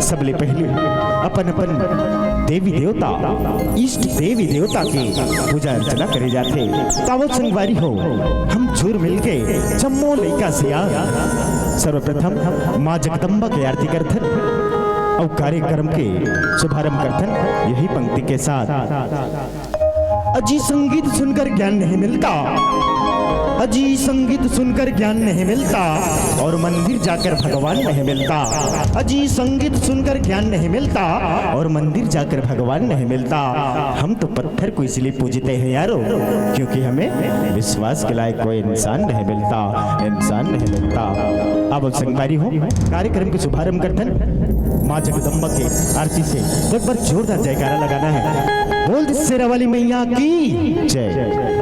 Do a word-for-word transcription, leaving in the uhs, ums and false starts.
सबले पहले अपन अपन देवी देवता, इष्ट देवी देवता के पूजा अर्चना करे जाथे। तावत संगवारी हो, हम झूर मिलके जम्मो लइका सियान सर्वप्रथम माँ जगदम्बा के आरती करथन अउ कार्यक्रम के शुभारंभ करथन यही पंक्ति के साथ। अजी संगीत सुनकर ज्ञान नहीं मिलता, अजी संगीत सुनकर ज्ञान नहीं मिलता, और मंदिर जाकर भगवान नहीं मिलता। अजी संगीत सुनकर ज्ञान नहीं मिलता, और मंदिर जाकर भगवान नहीं मिलता। हम तो पत्थर को इसलिए पूजते हैं यारो, क्योंकि हमें विश्वास के लायक कोई इंसान नहीं मिलता, इंसान नहीं मिलता। अब संगवारी हो, कार्यक्रम के शुभारंभ करथन माँ जगदम्बा के आरती से। तो एक बार जोरदार जयकारा लगाना है। बोल दे शेरा वाली मैया की जय।